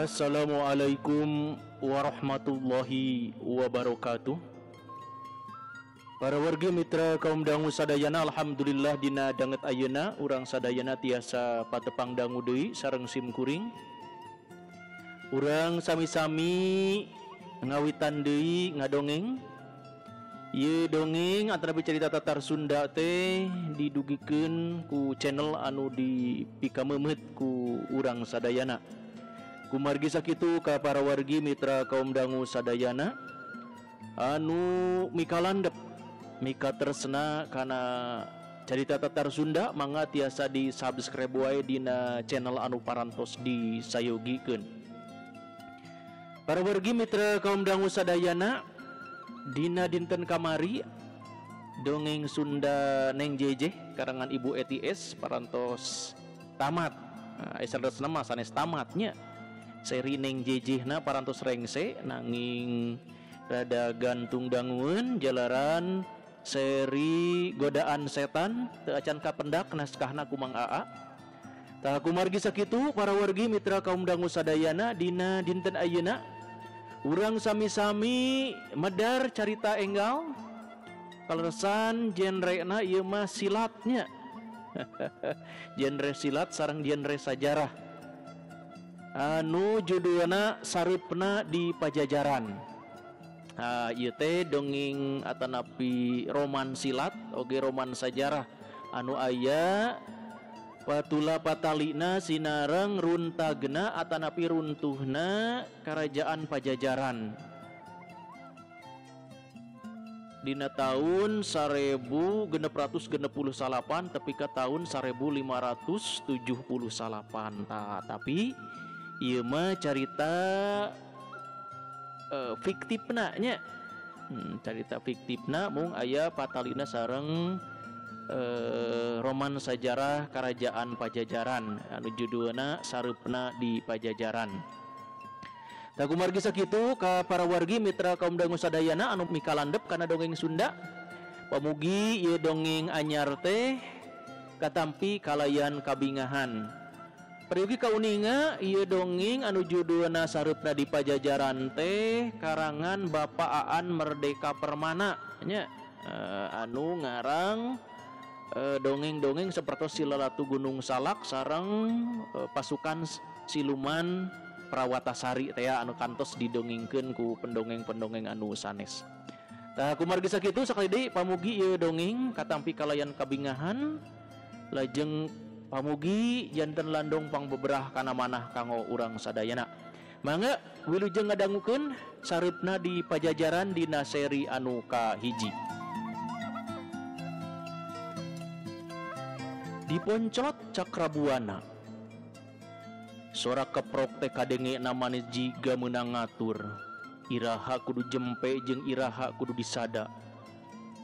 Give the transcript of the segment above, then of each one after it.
Assalamualaikum warahmatullahi wabarakatuh. Para wargi mitra kaum dangu sadayana, alhamdulillah dina danget ayeuna urang sadayana tiasa patepang dangu deui sareng sim kuring. Urang sami-sami ngawitan deui ngadongeng. Ieu dongeng antara cerita Tatar Sunda teh didugikeun ku channel anu dipikameumeut ku urang sadayana. Kumargi sakitu ka para wargi mitra kaum dangu sadayana anu mikalandep mika tresna kana carita Tatar Sunda, mangga tiasa di subscribe wae dina channel anu parantos disayogikeun. Para wargi mitra kaum dangu sadayana, dina dinten kamari dongeng Sunda Neng Jeje karangan Ibu ETS parantos tamat. Nah, sanes mah sanes tamatnya. Seri Neng Jejehna parantos rengse nanging rada gantung dangueun jalaran seri godaan setan teu acan kapendak naskahna ku Mang Aa. Tah kumargi sakitu para wargi mitra kaum dangu sadayana, dina dinten ayeuna urang sami-sami medar carita enggal kaleresan genrena ieu mah silatnya. Genre silat sareng genre sajarah anu judulna Sareupna di Pajajaran. Nah, ieu teh dongeng atanapi roman silat oge roman sajarah anu aya patula patalina sinareng runtagna atanapi runtuhna kerajaan Pajajaran dina tahun 1669 tepi ka tahun 1579. Tah, tapi ieu mah carita fiktifna nya. Carita fiktifna mung aya patalina sareng roman sajarah kerajaan Pajajaran anu judulna Sareupna di Pajajaran. Tah kumargi sakitu ka para wargi mitra kaum dangu sadayana anu mikalandep kana dongeng Sunda, pamugi ieu dongeng anyar teh katampi kalayan kabingahan. Peryogi kauninga ieu dongeng anu judulna Sareupna di Pajajaran teh karangan Bapak Aan Merdeka Permana nya, anu ngarang dongeng-dongeng sapertos Silalatu Gunung Salak sareng pasukan siluman Prawatasari teh anu kantos didongengkeun ku pendongeng-pendongeng anu sanes. Tah kumargi sakitu sakali deui pamugi ieu dongeng katampi kalayan kabingahan, lajeng pamugi janten landong pangbeberah kana manah kanggo urang sadayana. Mangga wilujeng ngadangukeun Sareupna di Pajajaran dina seri anu kahiji. Diponclot Cakrabuana. Sora keprok teh kadenge namane jiga meunang ngatur. Iraha kudu jempe jeung iraha kudu disada.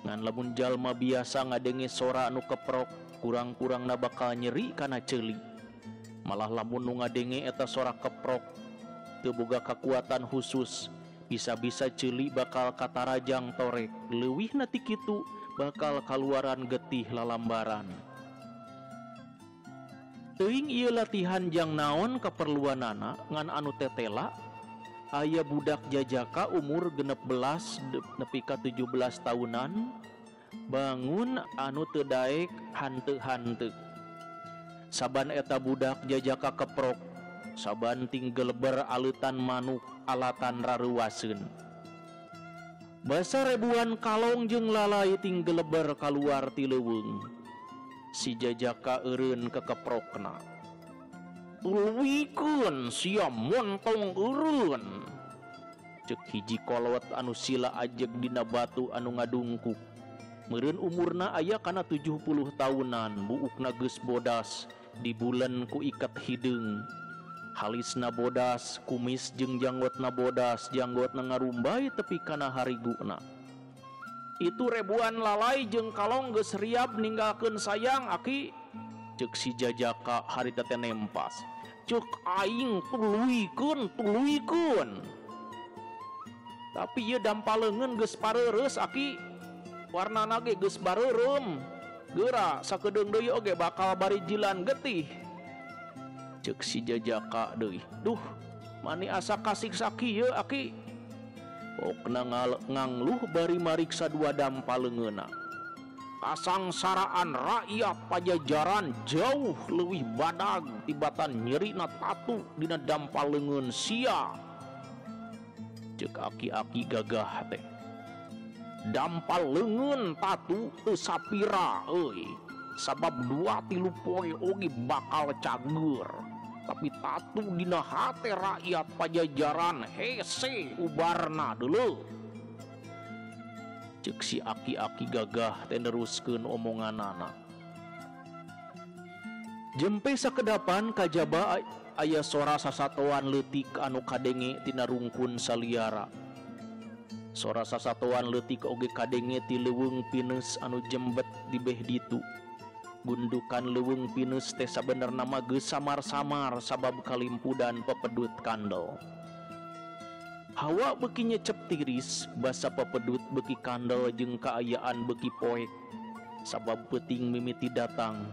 Ngan lamun jalma biasa ngadenge sora anu keprok, kurang-kurangna bakal nyeri kana ceuli. Malah lamun nu ngadenge eta sora keprok teu boga kakuatan khusus, bisa-bisa ceuli bakal katarajang torek. Leuwihna ti kitu bakal kaluaran getih lalambaran. Teuing ieu latihan jang naon kaperluanana ngan anu tetela aya budak jajaka umur 16 nepi ka 17 tahunan bangun anu teu daek hanteu-hanteu. Saban eta budak jajaka keprok, saban tinggeleber aleutan manuk alatan rareuwaseun. Basa ribuan kalong jeung lalai tinggeleber kaluar ti leuweung. Si jajaka eureun kekeprokna. Tuluikeun sia montong eureun. Ceuk hiji kolot anu sila ajeg dina batu anu ngadungkuk. Meureun umurna aya kana 70 tahunan, buukna geus bodas, dibulen ku ikat hideung. Halisna bodas, kumis jeung janggotna bodas, janggotna ngarumbay tepi kana hariguna. Itu ribuan lalai jeung kalong geus riab ninggalkeun sayang aki. Ceuk si jajaka harita teh nempas. Ceuk aing tuluykeun, tuluykeun. Tapi ieu dampa leungeun geus pareureus aki. Warnana ge geus bareureum. Geura sakedeung deui oge bakal barijilan getih. Ceuk si jajaka deui. Duh, mani asa kasiksa kieu aki. Pokna ngangluh bari mariksa dua dampa leungeunna. Kasangsaraan rakyat Pajajaran jauh leuwih badag tibatan nyerina tatu dina dampa leungeun sia. Ceuk aki-aki gagah teh. Dampa leungeun tatu teu sapira euy. Sabab 2-3 poe oge bakal cager. Tapi tatu dina hate rakyat Pajajaran hese ubarna deuleu. Ceuk si aki-aki gagah teh neruskeun omonganana. Jempe sakedapan kajaba aya sora sasatoan leutik anu kadenge tina rungkun saliara. Sora sasatoan leutik oge kadenge ti leuweung pineus anu jembet di beh ditu. Gundukan leuweung pineus teh sabenerna mah geus samar-samar sabab kalimpudan pepedut kandel. Hawa beuki nyecep tiris, basa pepedut beuki kandel jeung kaayaan beuki poek sabab peuting mimiti datang.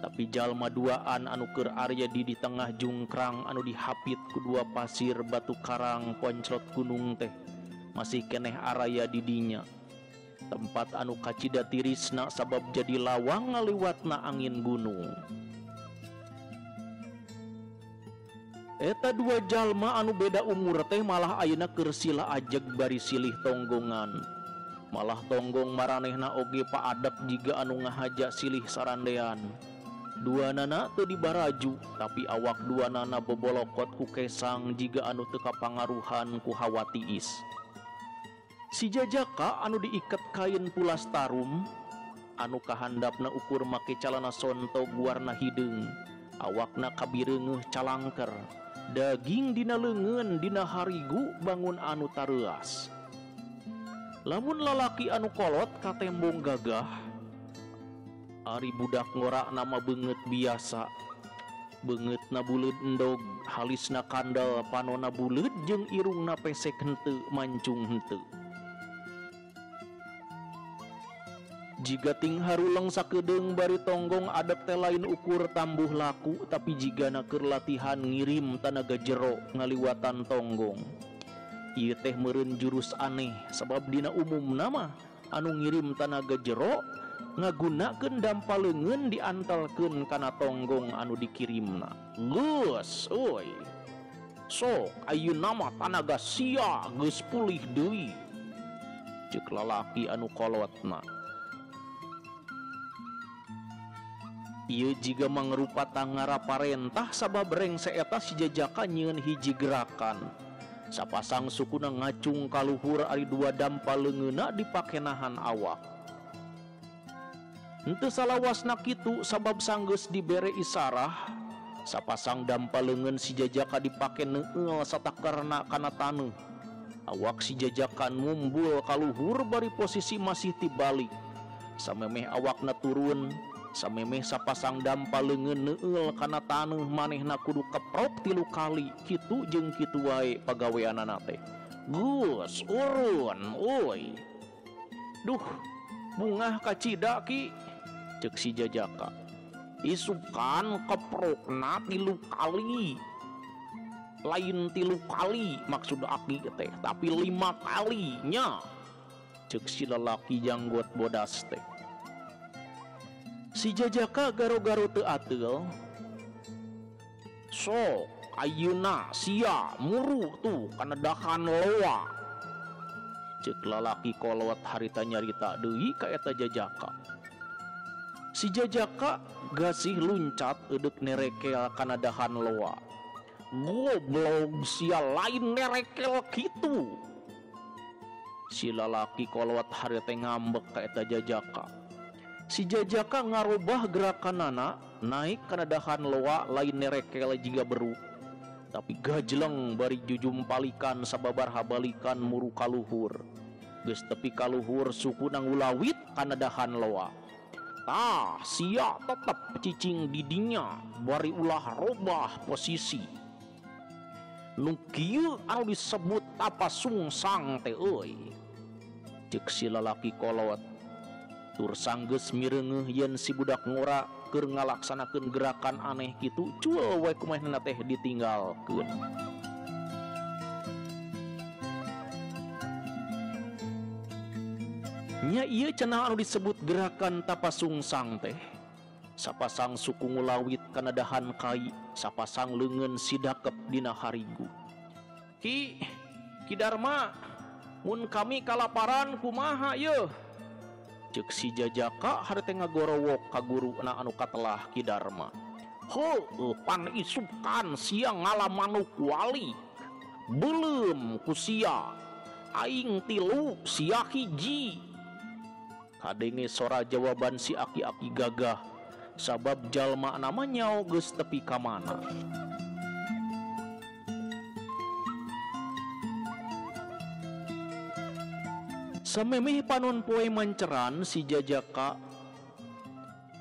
Tapi jalma duaan anu keur arya di tengah jungkrang anu dihapit ku dua pasir batu karang ponclot gunung teh masih keneh araya di dinya. Tempat anu kacida tirisna sabab jadi lawang ngaliwatna angin gunung. Eta dua jalma anu beda umur teh malah ayeuna keur sila ajeg bari silih tonggongan. Malah tonggong maranehna oge paadep jiga anu ngahaja silih sarandean. Dua nana teu dibaraju, tapi awak dua nana bobolokot ku kesang jiga anu teu kapangaruhan ku hawa tiis. Si jajaka anu diiket kain pulas tarum, anu kahandapna ukur make calana sontog warna hideung, awakna kabireungeuh calangker, daging dina leungeun dina harigu bangun anu tareuas. Lamun lalaki anu kolot katembong gagah, ari budak ngorak nama beungeut biasa. Beungeutna buleud endog, halisna kandel, panona buleud jeung irungna pesek henteu mancung henteu. Jiga ting haruleng sakedeung bari tonggong adep teh lain ukur tambuh laku, tapi jigana keur latihan ngirim tanaga jero ngaliwatan tonggong. Ieu teh meureun jurus aneh sabab dina umumna mah anu ngirim tanaga jero ngagunakeun dampa leungeun diantelkeun kana tonggong anu dikirimna. Geus euy. Sok ayeuna mah tanaga sia geus pulih deui. Ceuk lalaki anu kolotna. Ieu jiga mangrupa tangara parentah sabab rengse eta si jajaka nyieun hiji gerakan. Sapasang sukuna ngacung kaluhur ari dua dampa leungeunna dipake nahan awak. Henteu salawasna kitu sabab sanggeus dibere isarah, sapasang dampa leungeun si jajaka dipake neueul satakerna kana taneuh. Awak si jajaka mumbul kaluhur bari posisi masih tibalik. Samemeh awakna turun, samemeh sapasang dampa leungeun neueul kana taneuh manehna kudu keprok 3 kali kitu jeung kitu wae pagaweanana teh. Geus urun euy. Duh, bungah kacida ki, ceuk si jajaka. Isukan keprokna 3 kali. Lain 3 kali maksud aki teh, tapi 5 kalinya. Ceuk si lalaki janggot bodas teh. Si jajaka garo-garo teu ateul. Sok ayeuna sia muru tuh kana dahan loa. Ceuk lalaki kolot harita nyarita deui ka eta jajaka. Si jajaka gasih luncat eudek nerekel kana dahan loa. Goblok sia lain nerekel kitu. Si lalaki kolot harita ngambek ka eta jajaka. Si jajaka ngarobah gerakanana naik kana dahan loa lain nerekel jiga beru. Tapi gajleng bari jujumpalikan sababaraha balikan muru kaluhur. Geus tepi kaluhur suku nangulawit kana dahan loa. Tah sia tetep cicing didinya bari ulah robah posisi. Nu kieu anu disebut tapa sungsang teh euy. Ceuk si lalaki kolot. Tur sanggeus mireungeuh yen si budak ngora keur ngalaksanakeun gerakan aneh kitu cuel we kumehna teh ditinggalkeun. Nya ieu cenah anu disebut gerakan tapa sungsang teh. Sapasang suku ngulawit kana dahan kai, sapasang leungeun sidakep dina harigu. Ki, Ki Darma, mun kami kalaparan kumaha yeuh? Ceuk si jajaka harita ngagorowok ka guruna anu katelah Ki Darma. Heueuh pan isukan sia ngala manuk wali. Beuleum ku sia. Aing tilu sia hiji. Kadenge sora jawaban si aki-aki gagah sabab jalma nama nyao geus tepi ka mana. Samemeh panon poe manceran si jajaka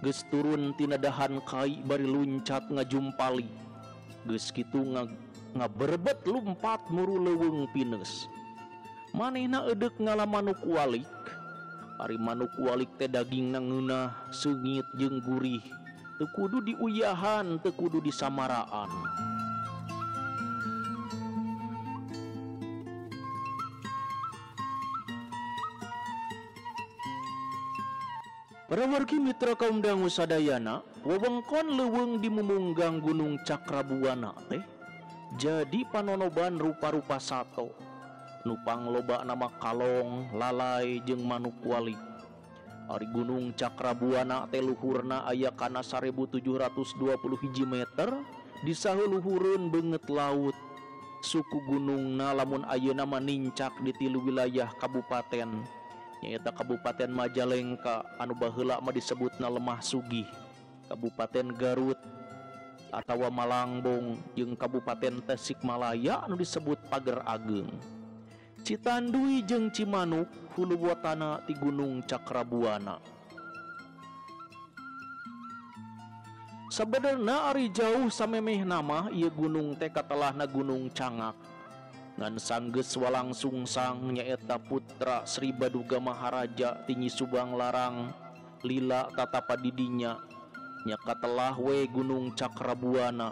geus turun tina dahan kai bari luncat ngajumpali. Geus kitu ngaberebet lumpat muru leuweung pineus. Manehna eudek ngala manuk walik. Ari manuk walik teh dagingna ngeunah, seungit jeung gurih. Teu kudu diuyahan, teu kudu disamaraan. Para wargi mitra kaum dangu sadayana, wewengkon leuweung di mumunggang Gunung Cakrabuana teh jadi panonoban rupa-rupa sato. Nupang loba nama kalong, lalai jeung manuk walik. Ari Gunung Cakrabuana teh luhurna aya kana 1721 meter di saheuluhureun beungeut laut. Suku gunungna lamun ayeuna mah nincak di tilu wilayah kabupaten. Nyaeta Kabupaten Majalengka anu baheula mah disebutna Lemah Sugih, Kabupaten Garut atawa Malangbong jeung Kabupaten Tasikmalaya anu disebut Pager Ageng. Citandui jeung Cimanuk hulu watana ti Gunung Cakrabuana. Sabenerna ari jauh samemeh nama ieu gunung teh katelahna Gunung Cangak. Ngan sanggeus walangsungsang nyaeta putra Sri Baduga Maharaja ti Nyi Subang Larang lila tatapa didinya nya katelah we Gunung Cakrabuana.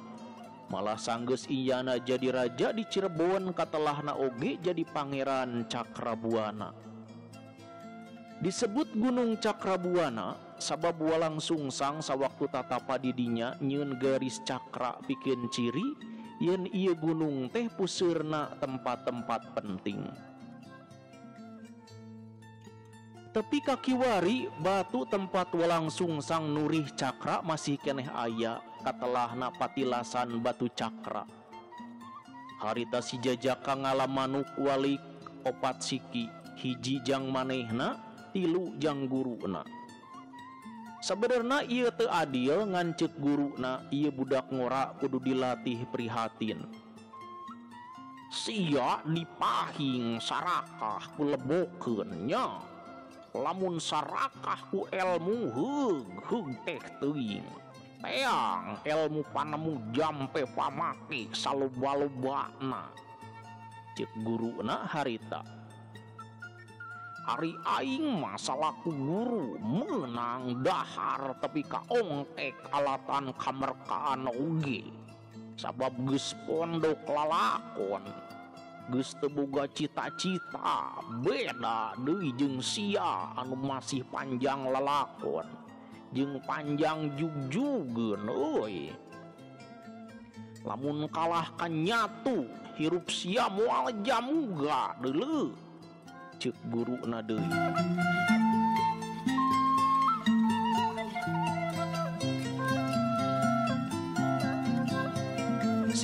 Malah sanggeus iyana jadi raja di Cirebon katelahna oge jadi Pangeran Cakrabuana. Disebut Gunung Cakrabuana sabab walangsungsang sawaktu tatapa didinya nyieun garis cakra pikeun ciri yen ieu gunung teh puseurna tempat-tempat penting. Tepi kakiwari batu tempat walangsungsang nurih cakra masih keneh aya katelahna patilasan batu cakra. Harita si jajaka ngala manuk walik opat siki, hiji jang manehna, tilu jang guruna. Sabenerna ieu teu adil ngan ceuk guruna ieu budak ngora kudu dilatih prihatin. Sia dipahing sarakah ku lebokeun nya. Lamun sarakah ku elmu heug heug teh teuing. Teang elmu panemu jampe pamake saloba-lobana. Ceuk guruna harita. Ari aing mah salaku guru meunang dahar tapi kaongtek alatan kamerkaan oge. Sabab geus pondok lalakon. Geus teu boga cita-cita beda deui jeung sia anu masih panjang lalakon jeung panjang jugjugeun euy. Lamun kalah ka nyatu hirup sia moal jamuga deuleu. Ceuk guruna deui.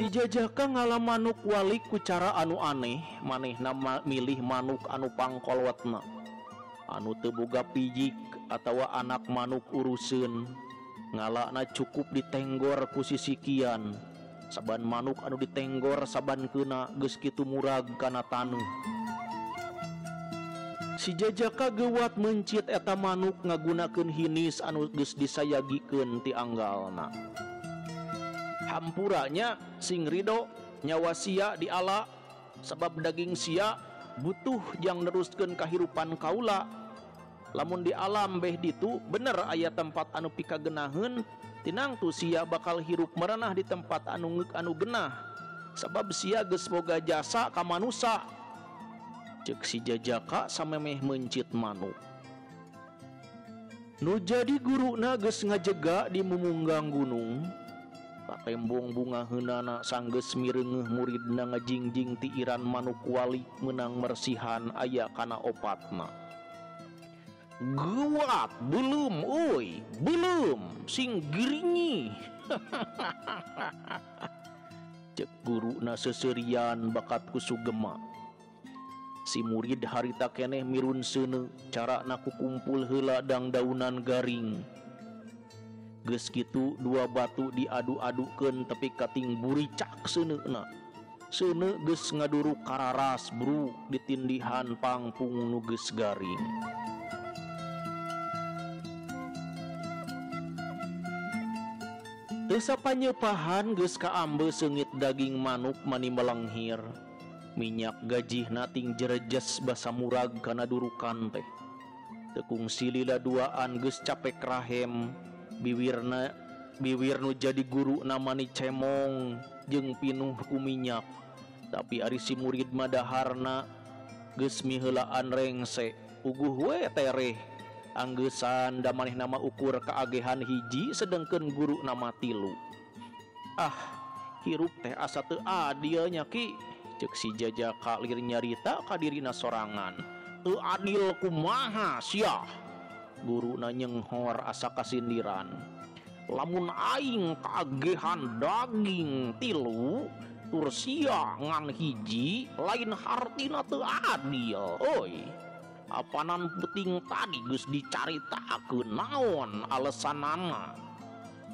Si Jajaka ngala manuk walik ku cara anu aneh, manehna milih manuk anu pangkolotna. Anu teu boga pijik atawa anak manuk uruseun. Ngalana cukup ditenggor ku sisikian. Saban manuk anu ditenggor saban keuna geus kitu murag kana taneuh. Si Jajaka geuwat mencit eta manuk ngagunakeun hinis anu geus disayagikeun ti anggalna. Hampuranya sing rido nyawa sia diala sebab daging sia butuh jang neruskeun kahirupan kaula. Lamun di alam beh ditu bener aya tempat anu pikagenaheun, tinang tu sia bakal hirup merenah di tempat anu ngeuk anu genah sebab sia geus boga jasa ka manusa. Ceuk si Jajaka samemeh mencit manuk. Nu jadi guruna geus ngajega di mumunggang gunung. Katembong bunga heunana sanggeus mireungeuh muridna ngajingjing ti iran manuk walik meunang mersihan aya kana opatna. Geuwat belum euy, belum sing giringi. Ceuk guruna seuseurian bakat ku sugema. Si murid harita keneh mirun seuneu, carana kukumpul heula dangdaunan garing. Geus kitu dua batu diadu-adukeun tepi kating buricak seuneuna. Seuneu geus ngaduruk kararas bru ditindihan pangpung nu geus garing. Teu sapanyepahan geus kaambe seungit daging manuk mani melenghir. Minyak gajihna ting jerejes basa murag kana durukan teh. Teu kungsi lila duaan geus capek rahem. Biwirna biwir nu jadi guru namani cemong jeung pinuh ku minyak. Tapi ari si murid mah daharna geus miheulaan rengse, uguh we tereh. Anggeusan da manehna mah ukur kaagehan hiji sedengkeun guru nama tilu. Ah, hirup teh asa teu adil nya ki. Ceuk si Jajaka lir nyarita ka dirina sorangan. Teu adil kumaha sia? Guruna nyenghor asa kasindiran. Lamun aing kaagehan daging tilu tur sia ngan hiji lain hartina teu adil euy. Apanan penting tadi geus dicaritakeun naon alesanana.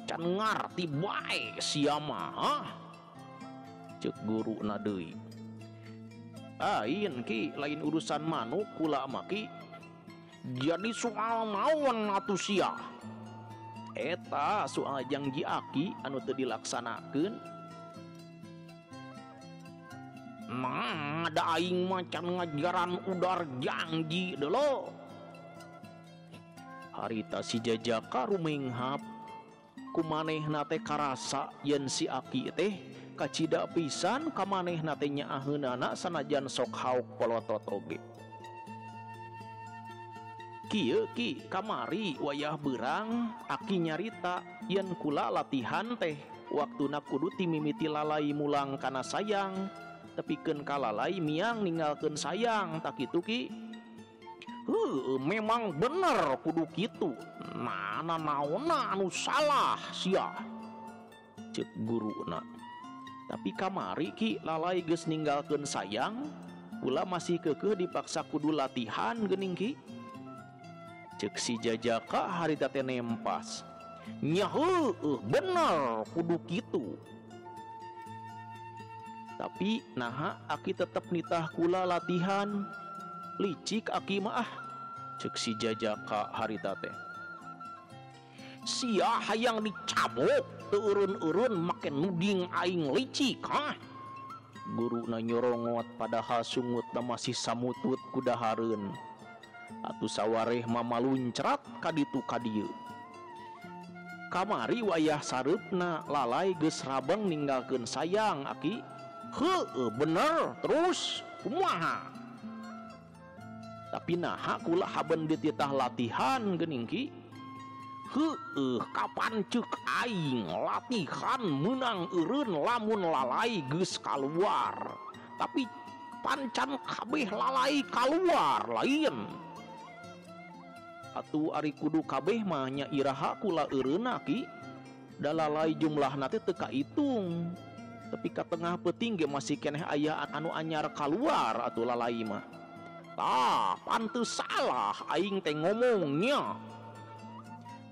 Can ngarti bae sia mah, hah? Ceuk guruna deui. Ain ki lain urusan manuk kula mah ki. Jadi soal naon atuh sia? Eta soal janji aki anu teu dilaksanakeun. Nah, da aing mah can ngajaran udar janji deuleu. Harita si Jajaka rumenghap ku manehna teh karasa yen si aki teh kacida pisan ka manehna teh nyaaheunana sanajan sok hauk polotot oge. Kieu ki kamari wayah beurang aki nyarita yen kula latihan teh waktuna kudu timimiti lalai mulang kana sayang. Tepikeun ka lalai miang ninggalkeun sayang tak kitu ki. Heuh, memang bener kudu kitu. Nah, naonna anu salah sia? Ceuk guruna. Tapi kamari ki lalai geus ninggalkeun sayang, kula masih keukeuh dipaksa kudu latihan geuning ki. Ceuk si Jajaka harita teh nempas. Nya heueuh bener kudu kitu. Tapi naha aki tetep nitah kula latihan. Licik aki mah ah. Ceuk si Jajaka harita teh. Sia hayang dicabok teu urun-urun make nuding aing licik hah? Guruna nyorongot padahal sungutna masih samutut ku dahareun. Atuh sawareh mah maluncrat ka ditu ka dieu. Kamari wayah sareupna lalai geus rabeng ninggalkeun sayang aki. Heueuh bener terus kumaha? Tapi naha kula haben dititah latihan geuning ki. Heueuh kapan ceuk aing latihan meunang eureun lamun lalai geus kaluar. Tapi pancan kabeh lalai kaluar lain. Atuh ari kudu kabeh mah nya iraha kula eureunna ki. Da lalai jumlahna teh teu kaitung. Tapi ka tengah peuting ge masih keneh aya anu anyar kaluar atuh lalai mah. Tah, pantes salah aing teh ngomongnya.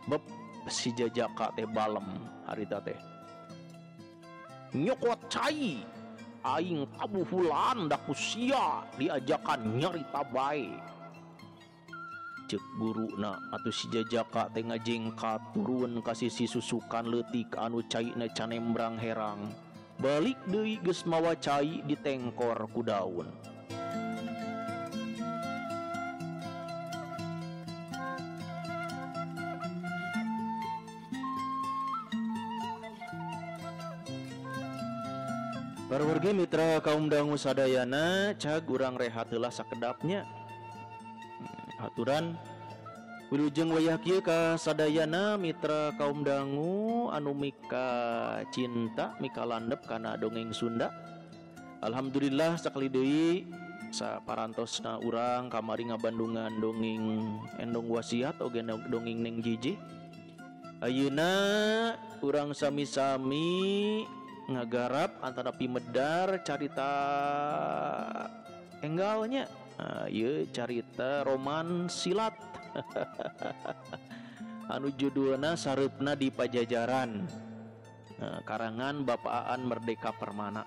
Beb si Jajaka teh balem harita teh. Nyokot cai aing kabuhulan da ku sia diajakan nyarita bae. Ceuk guruna atuh si Jajaka teh ngajengkat turun ka sisi susukan leutik anu caina canembrang herang. Balik deui geus mawa cai ditengkor ku daun. Parwargi mitra kaum dangu sadayana, cag urang rehat heula sakedapnya. Aturan wilujeng wayah kieu ka sadayana mitra kaum dangu anu mika cinta mika landep kana dongeng Sunda. Alhamdulillah sakali deui saparantosna urang kamari ngabandungan dongeng Endong Wasiat oge dongeng Neng Jiji. Ayeuna urang sami-sami ngagarap antara pimedar carita enggalnya. Ieu carita roman silat. Anu judulna Sareupna di Pajajaran, karangan Bapak Aan Merdeka Permana.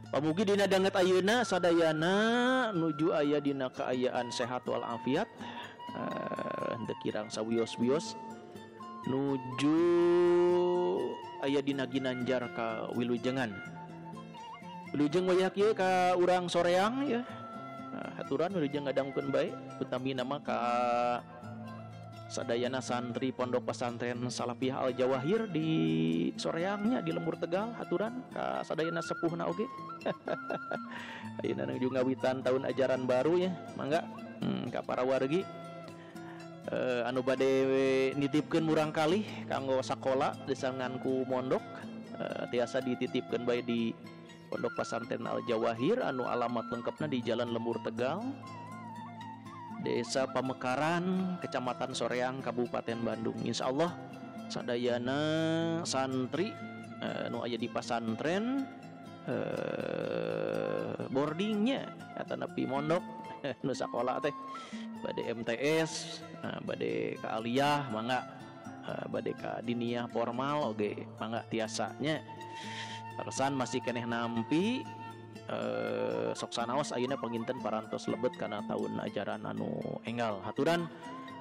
Pamugi dina danget ayeuna sadayana nuju aya dina kaayaan sehat wal afiat, henteu kirang sawios-wios, nuju aya dina ginanjar ka wilujengan. Wilujeng wayah kieu ka urang soreang ya. Haturan wilujeng ngadangkeun bae utami nama ka sadayana santri pondok pesantren Salafiyah Al Jawahir di soreangnya di Lembur Tegal. Haturan ka sadayana sepuhna oge. Ayeuna nuju ngawitan tahun ajaran baru ya, mangga ka para wargi anu bade nitipkeun murang kalih kanggo sakola desangan ku mondok, tiasa dititipkeun bae di Pondok Pesantren Al Jawahir anu alamat lengkapna di Jalan Lembur Tegal, Desa Pamekaran, Kecamatan Soreang, Kabupaten Bandung. Insyaallah sadayana santri nu aya di pasantren boardingnya atanapi mondok nu sakola teh bade MTS, bade ka aliyah mangga, bade ka diniyah formal oge mangga tiasanya. Tersan masih keneh nampi sok sanaos ayeuna panginten parantos lebet kana tahun ajaran anu enggal. Haturan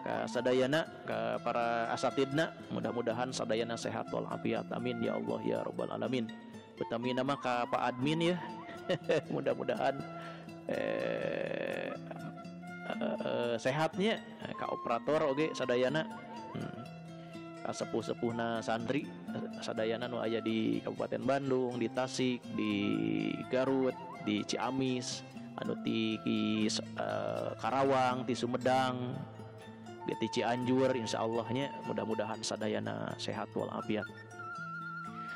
ka sadayana ka para asatidna, mudah-mudahan sadayana sehat wal afiat, amin ya Allah ya rabbal alamin. Utami nama ka Pak Admin ya. Mudah-mudahan sehatnya ka operator oge sadayana, sepuh-sepuhna santri sadayana nu aya di Kabupaten Bandung, di Tasik, di Garut, di Ciamis, anu ti Karawang, ti Sumedang, di Cianjur, insyaallah-nya mudah-mudahan sadayana sehat walafiat.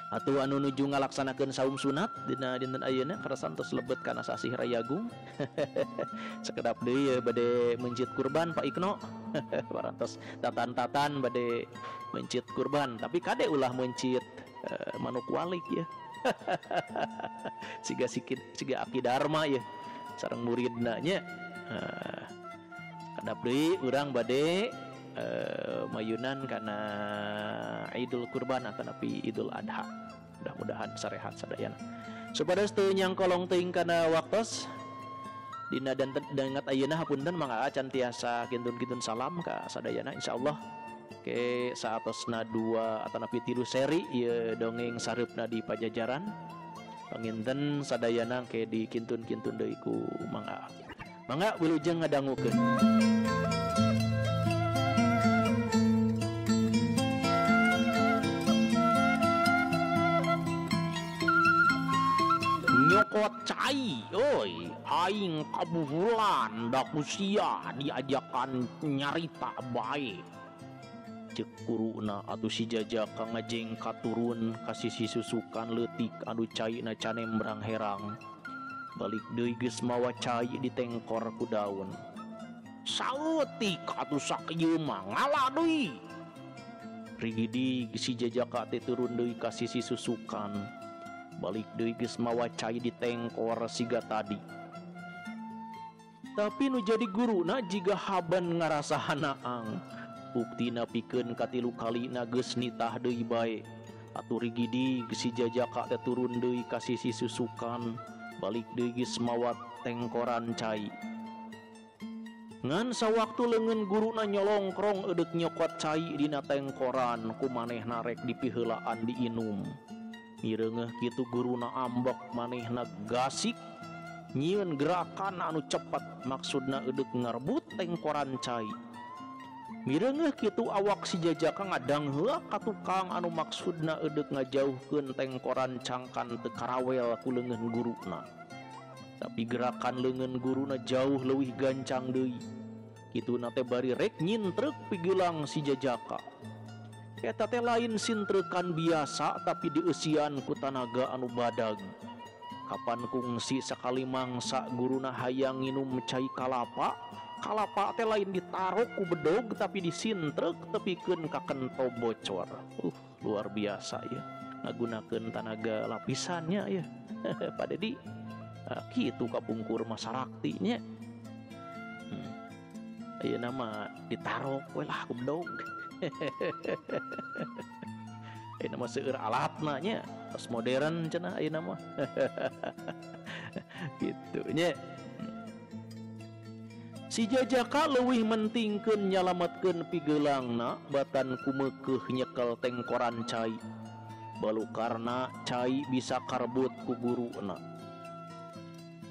Atuh anu nuju ngalaksanakeun saum sunat dina dinten ayeuna karasan tos lebet kana sasih Rayagung. Sakedap deui ya bade mencit kurban Pak Ikno. Parantos tatan-tatan bade mencit kurban, tapi kade ulah mencit manuk walik ya. Siga sikit siga Aki Dharma ya sareng muridna nya. Sakedap deui urang bade mayunan karena Idul Kurban atau napi Idul Adha. Mudah-mudahan sarehat sadayana. Supados teu nyangkolong teuing kana waktos dina dan dangat ayeuna hapunten mangga acan tiasa kintun-kintun salam ka sadayana insyaallah ke saatosna 2 atau napi 3 seri ieu dongeng sareupna di Pajajaran. Panginten sadayana ke di kintun-kintun deui ku mangga. Mangga wilujeng ngadangukeun. Nyokot cai, oi, aing kabuhulan da ku sia diajakan nyarita bae. Ceuk guruna atuh si Jajaka ngajengka turun ka sisi susukan leutik anu caina canembrang herang. Balik deui geus mawa cai ditengkor ku daun. Saeutik atuh sakieu mah ngala deui. Rigidi si Jajaka teh turun deui ka sisi susukan. Balik deui geus mawa cai di tengkor siga tadi. Tapi nu jadi guruna jiga haban ngarasa hanaang. Buktina pikeun katilu kalina geus nitah deui bae. Atuh rigidi si Jajaka teh turun deui ka sisi susukan. Balik deui geus mawa tengkoran cai. Ngan sawaktu leungeun guruna nyolongkrong eudek nyokot cai dina tengkoran ku manehna rek dipiheulaan diinum. Mireungeuh kitu guruna ambek manehna gasik nyieun gerakan anu cepat maksudna eudek ngarebut tengkoran cai. Mireungeuh kitu awak si Jajaka ngadangheula ka tukang anu maksudna eudek ngajauhkeun tengkoran cangkan teu karawel ku leungeun guruna. Tapi gerakan leungeun guruna jauh leuwih gancang deui. Kituna teh bari rek nyintrek pigelang si Jajaka. Eta teh lain sintrekan biasa tapi dieusian ku tanaga anu badag. Kapan kungsi sakali mangsa guruna hayang nginum cai kalapa, kalapa teh lain ditarok ku bedog tapi disintrek tepikeun ka kento bocor. Luar biasa ya. Ngagunakeun tanaga lapisannya ya. Pak Dedi, kitu kapungkur masaraktinya. Ayeuna mah ditarok we lah ku bedog. Ayeuna mah seueur alatna nya, tos modern cenah ayeuna mah. Kitu nya. Si Jajaka leuwih mentingkeun nyalametkeun pigeulangna batan kumekeuh nyekel tengkoran cai. Balukarna cai bisa karebut ku guruna.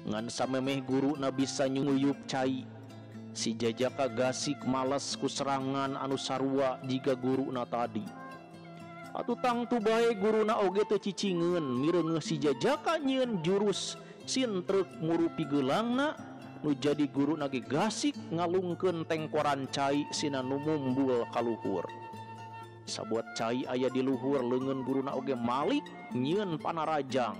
Ngan samemeh guruna bisa nyuyup cai. Si Jajaka gasik males ku serangan anu sarua jiga guruna tadi. Atuh tangtu bae guruna oge teu cicingeun mireungeuh si Jajaka nyieun jurus sintrek muru pigeulangna nu jadi guruna ge gasik ngalungkeun tengkoran cai sina nu mumbul ka luhur. Sabuat cai aya di luhur leungeun guruna oge malik nyieun panarajang.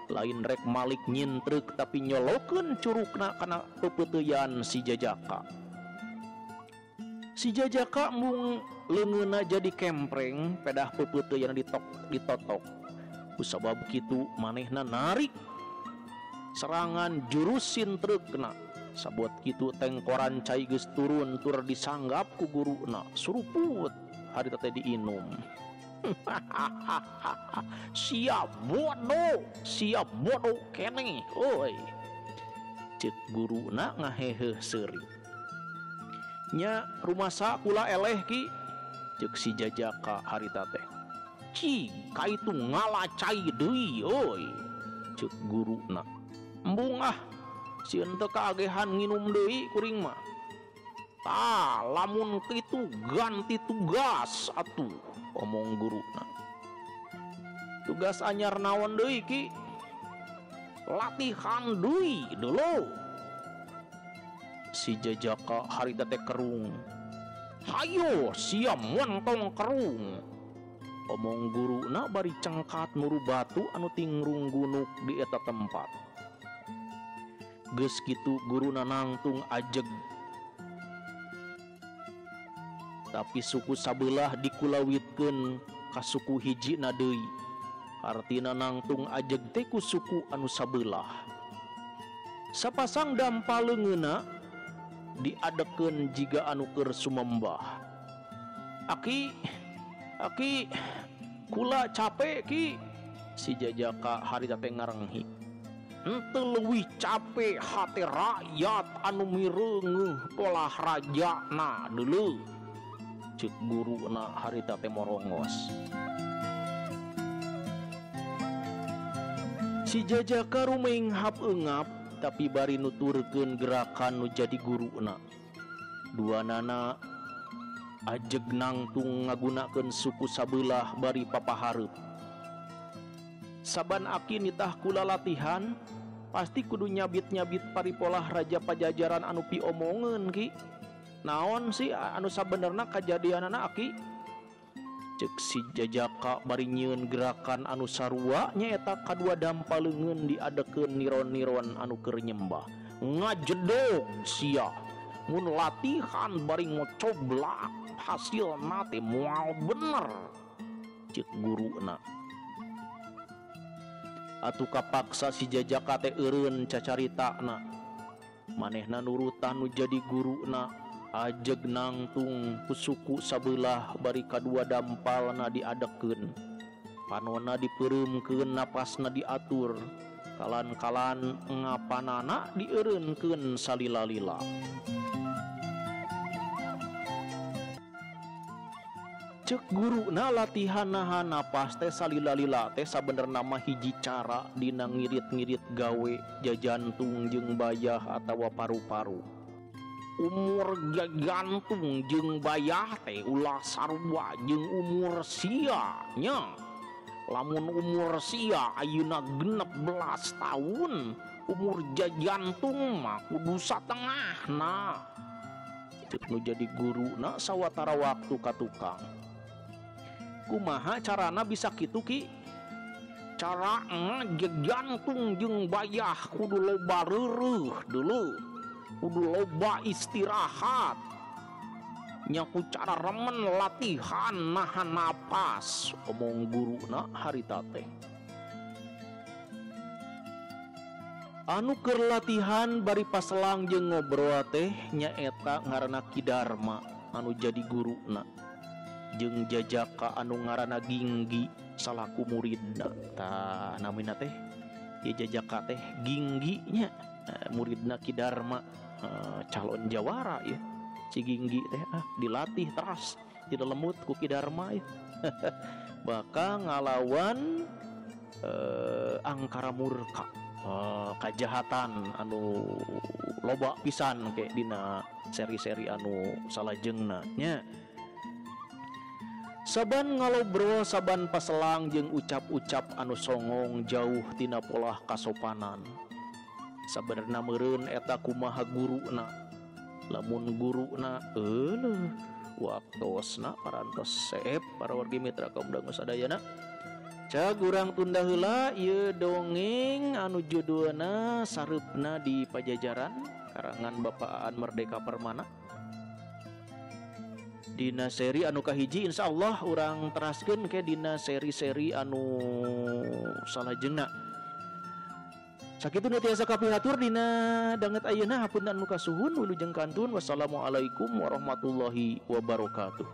Lain rek malik nyintrek tapi nyolokeun curukna kana pepeuteuyan si Jajaka. Si Jajaka mung leungeunna jadi kempreng pedah pepeuteuyan ditotok. Kusabab kitu manehna narik serangan jurus sintrekna. Sabuat kitu tengkoran cai geus turun tur disanggap ku guruna. Suruput harita teh diinum. Siap bodoh keneh oi. Ceuk guruna ngaheheuh seuri. Nya rumasa kula eleh ki, ceuk si Jajaka harita teh. Cing kaitu ngala cai deui oi, ceuk guruna. Embung ah, sieun teu kaagehan nginum deui kuring mah. Tah lamun kitu ganti tugas atuh, omong guruna. Tugas anyar naon deui ki? Latihan deui dulu. Si Jajaka harita teh kerung. Hayo sia montong kerung, omong guruna bari cengkat muru batu anu tingrung gunuk di eta tempat. Geus kitu guruna nangtung ajeg. Tapi suku sabelah dikulawitkeun ka suku hijina deui. Artina nangtung ajeg teh ku suku anu sabelah. Sapasang dampa leungeunna diadekeun jiga anu keur sumembah. Aki, aki, kula capek ki. Si Jajaka harita teh ngarenghi. Henteu leuwih capek hate rakyat anu mireungeuh polah rajana deuleu. Ceuk guruna harita teh morongos. Si Jajaka rumenghap eungap tapi bari nuturkeun gerakan nu jadi guruna. Dua nana ajeg nangtung ngagunakeun suku sabelah bari papahareup. Saban aki nitah kula latihan pasti kudu nyabit-nyabit paripolah raja pajajaran anu piomongeun ki. Naon sih anu sabenerna kajadianana aki? Ceuk si Jajaka bari nyieun gerakan anu sarua nyaeta kadua dampa leungeun diadekeun niron-niron anu keur nyembah. Ngajedog sia mun latihan bari ngocoblak hasilna teh moal bener, ceuk guruna. Atuh kapaksa si Jajaka teh eureun cacaritana. Manehna nurutan nu jadi guruna ajeg nangtung ku suku sabelah bari kadua dampalna diadekeun. Panona dipeureumkeun, napasna diatur. Kalan-kalan ngapanana dieureunkeun salila-lila. Cek guruna latihan nahan napas teh salila-lila teh sabenerna mah hiji cara dina ngirit-ngirit gawe jajantung jeung bayah atawa paru-paru. Umur jajantung jeung bayah teh ulah sarua jeung umur sia nya. Lamun umur sia ayeuna 16 tahun, umur jajantung mah kudu satengahna. Cek nu jadi guruna sawatara waktu ka tukang. Kumaha carana bisa kitu Ki? Cara jantung jeung bayah kudu loba reureuh dulu, kudu loba istirahat. Nya ku cara remen latihan nahan napas, omong guruna harita teh. Anu keur latihan bari paselang jeung ngobrol teh nyaeta ngaranna Ki Darma anu jadi guruna jeung Jajaka anu ngaranna Ginggi salaku muridna. Tah namina teh ieu Jajaka teh Ginggi nya, muridna Ki Darma, calon jawara ya. Si Ginggi teh dilatih teras tidak lemut ku Ki Darma ya. Bakal ngalawan angkara murka, kajahatan anu loba pisan ke dina seri-seri anu salajengna nya. Saban ngalobrol saban paselang jeung ucap-ucap anu songong jauh tina polah kasopanan. Sabenerna meureun eta kumaha guruna. Lamun guruna euleuh waktosna parantos seep para wargi mitra kaum dangu sadayana. Cag urang tunda heula ieu dongeng anu judulna Sareupna di Pajajaran karangan Bapak Aan Merdeka Permana. Dina seri anu kahiji insyaallah urang teraskeun ke dina seri-seri anu salajengna. Sakitu nu tiasa kapihatur dina danget ayeuna, hapunten anu kasuhun, wilujeng kantun. Wassalamualaikum warahmatullahi wabarakatuh.